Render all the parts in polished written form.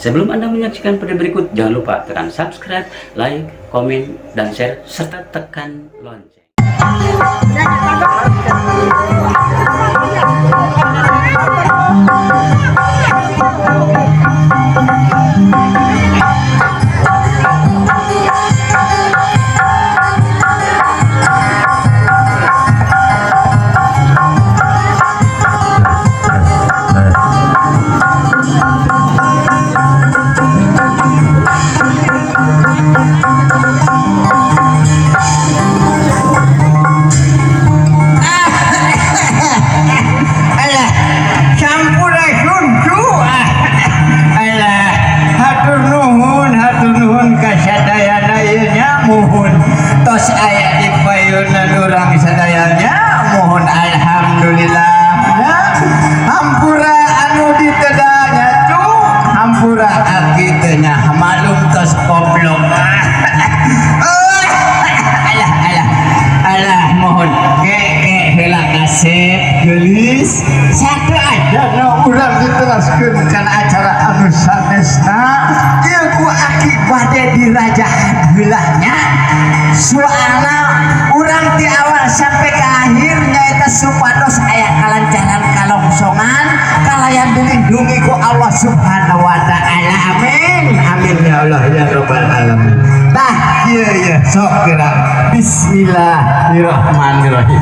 Sebelum Anda menyaksikan video berikut, jangan lupa tekan subscribe, like, komen, dan share, serta tekan lonceng. Alah, sampurasun cu. Alah, hatur nuhun ka sadayana ieu nya, muhun tos aya di payunan urang sadayana, muhun, alhamdulillah ya. Hampura anu ditedanya cu, hampura aki teh nya, maklum tos goblok. Alah, alah, alah, mohon ke ke heula kasep geulis satu aja nu urang diteraskeun kana acara anu sanesna. Ieu ku aki bade dirajahan heula nya, soalna urang ti awal sampai ke akhir nyaeta supados aya kalancaran, kalongsongan, kalayan dilindungi ku Allah Subhanahu wa Ta'ala. Amin, amin ya Allah ya Rabbal alamin. Tah, iya iya, sok gerak. Bismillahirrahmanirrahim.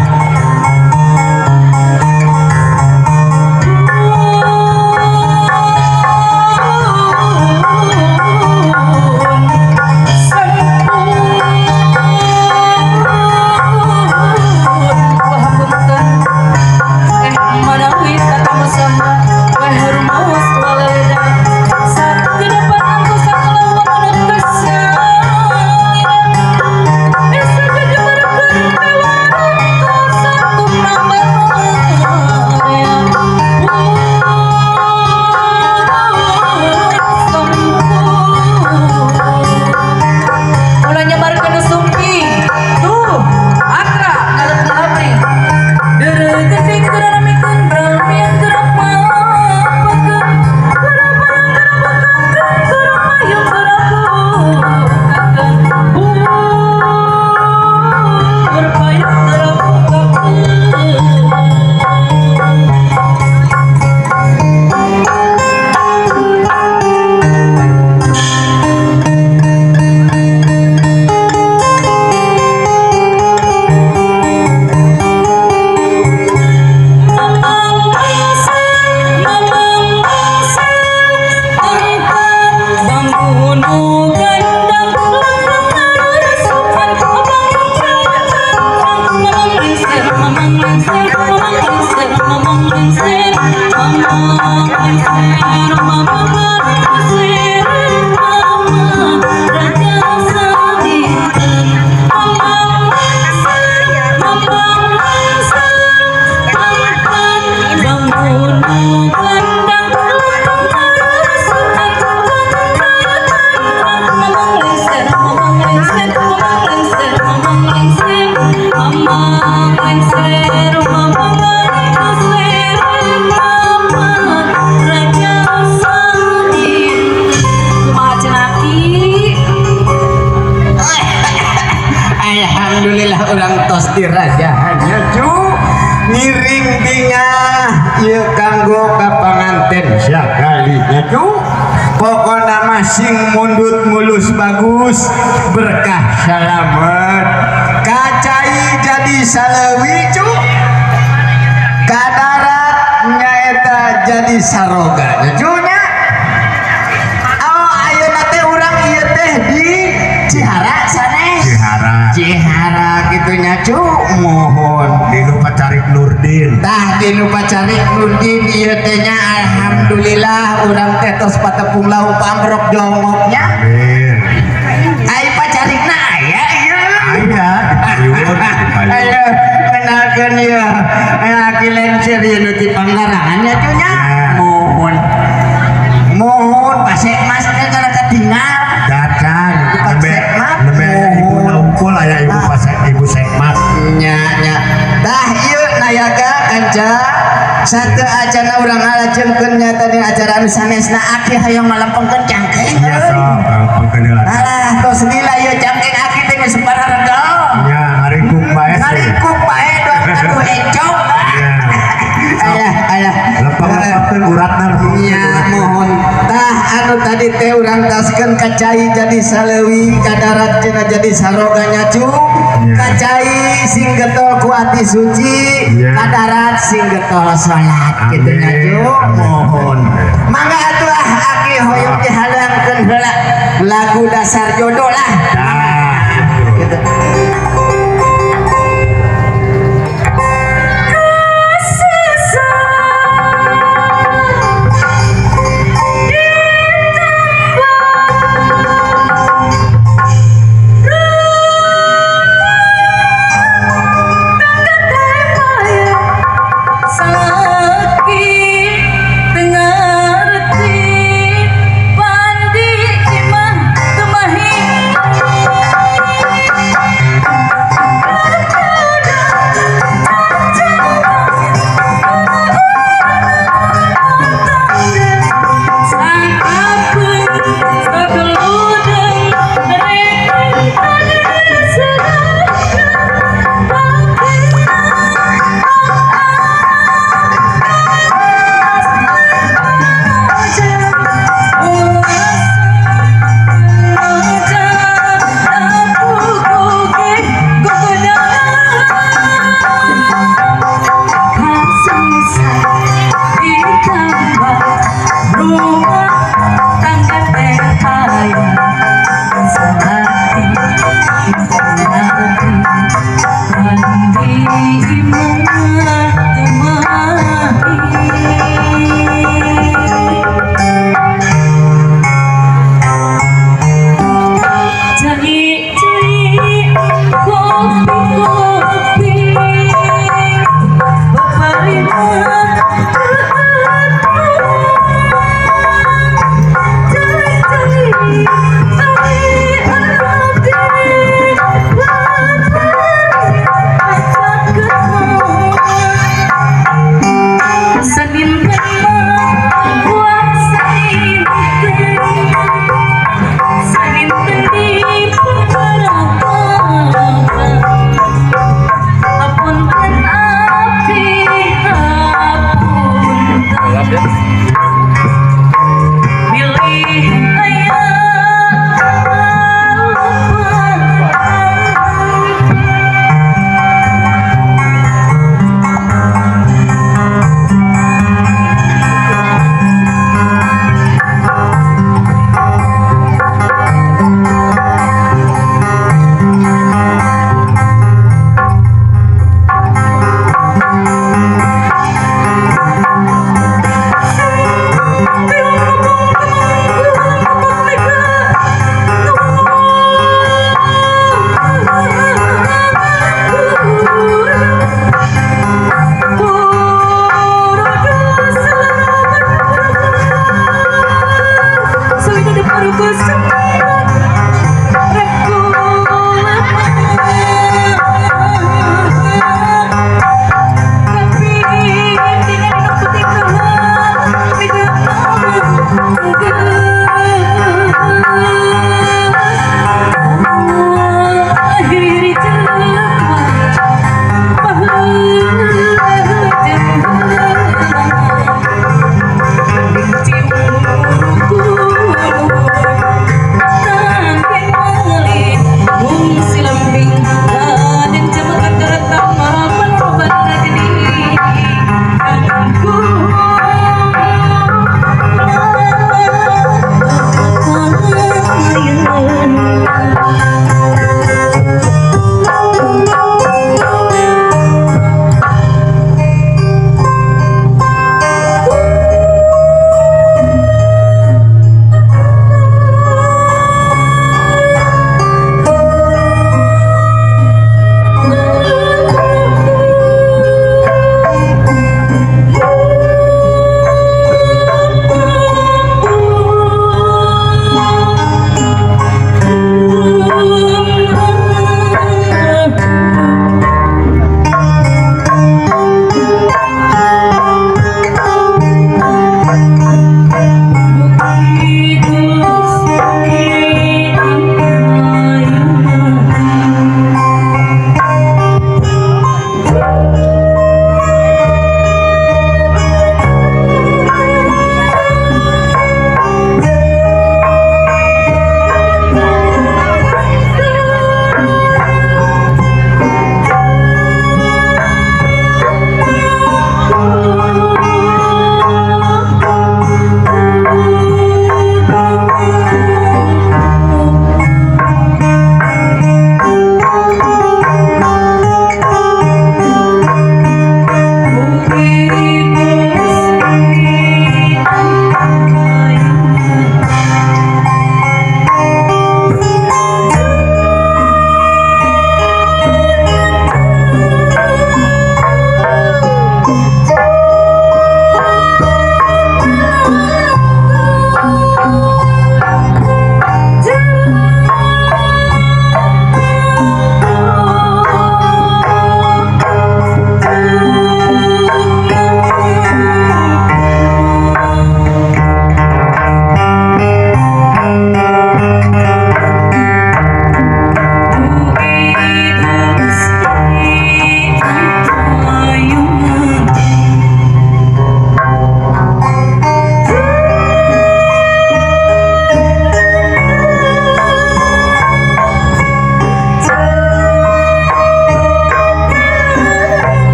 Ulah nyebarkeun nu sumping. Tuh, Akra ngalep-ngalapri. Deureukeun keur ramikeun bramian keur mapakeun. Keur barang keur bukakeun keur payung keur bukakeun. Bur payung keur bukakeun. Mamang lengser, mamang lengser, tempat bangun gandang, lengkeng ngaresupan, bangun kantang. Mamang lengser, mamang lengser, mamang lengser, mamang lengser, mamang lengser, mamang lengser, mama raja sadinten. Mamang lengser, mamang lengser, tempat bangun gandang, lengkeng ngaresupan, bangun kantang. Mamang lengser, mamang lengser, mamang lengser, mamang lengser, mamang lengser, mamang lengser, mama raja sadinten. Kumaha cenah, Ki? Alhamdulillah, urang tos dirajahannya cu, ngiring bingah ieu kanggo ka panganten sakalinya cu. Pokona masing mundut mulus, bagus, berkah, salamet, kacai jadi salewi cu, kadarat nyaeta jadi saroga cu nya. Oh, ayeuna teh urang ieu teh di Cihara sanes? Cihara. Cihara kitu nya cu, mohon. Di Pacarik Nurdin. Tah, di nu Pacarik Nurdin ieu teh nya. Alhamdulillah, urang teh tos patepung lau pamrok jongoknya. Amin. Ai pacarikna aya ieu? Aya di payun, di payun. Ayo kenalkeun ieu laki lengser ieu nu ti Panggarangan nya cu nya. Ya. Mohon, mohon, Pasek Mas teh kana katinggal. Datang. Pak Nembe Sekmat. nembe ibu Mohon. naungkul aya ibu pasek, ibu sekmat. Nya nya, tah ieu nayaga kanca. Satu acana urang ngalajengkeun nyata dina acara anu sanesna, aki hayang malempengkeun cangkeng. Iya, sok lempengkeun heula. Alah, tos lila ieu cangkeng aki teh geus pararego. Iya, ngaringkuk bae sih. Ngaringkuk bae doang, aduh, encok. Iya. Alah, alah. Lempeng-lempengkeun uratna, lempengkeun Iya, uratna. Mohon. Tah, anu tadi teh urang taskeun ka cai jadi saleuwi, ka darat cenah jadi saroga nyacu. Iya. Ka cai sing getol ku ati suci, ka darat sing getol salat kitu Amin. nyacu. Amin. Mohon. Amin. Mangga atuh ah, aki hoyong dihalangkeun heula lagu Dasar Jodoh lah. Nah, gitu. Gitu. Salaki tengerti pandi imah temahi. Sang aku sakeludeng reken Rumah tangga teh payah salati ngerti pandi imah temahi. Cai cai, kopi kopi, baparima. Cai cai, ai abdi, baparima caket.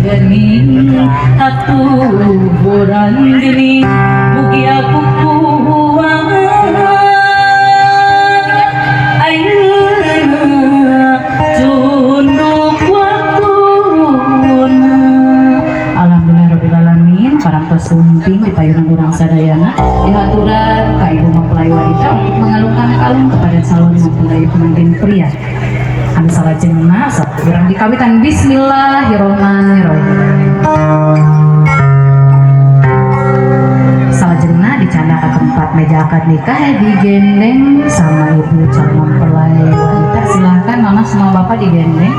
Geni haturan geni mugi aku kuat ayeuna tunduk waktuna. Alhamdulillah rabbil alamin, parantos sumping di payunan urang sadayana, dihaturan ka ibu mempelai wanita untuk mengalungkan kalung kepada calon mempelai pengantin pria. Anu salajengna sok urang dikawitan. Bismillahirrahmanirrahim. Salajengna dicandak ke tempat meja akad nikah ya, digendeng sama ibu calon mempelai wanita. Silahkan mama sama bapak digendeng.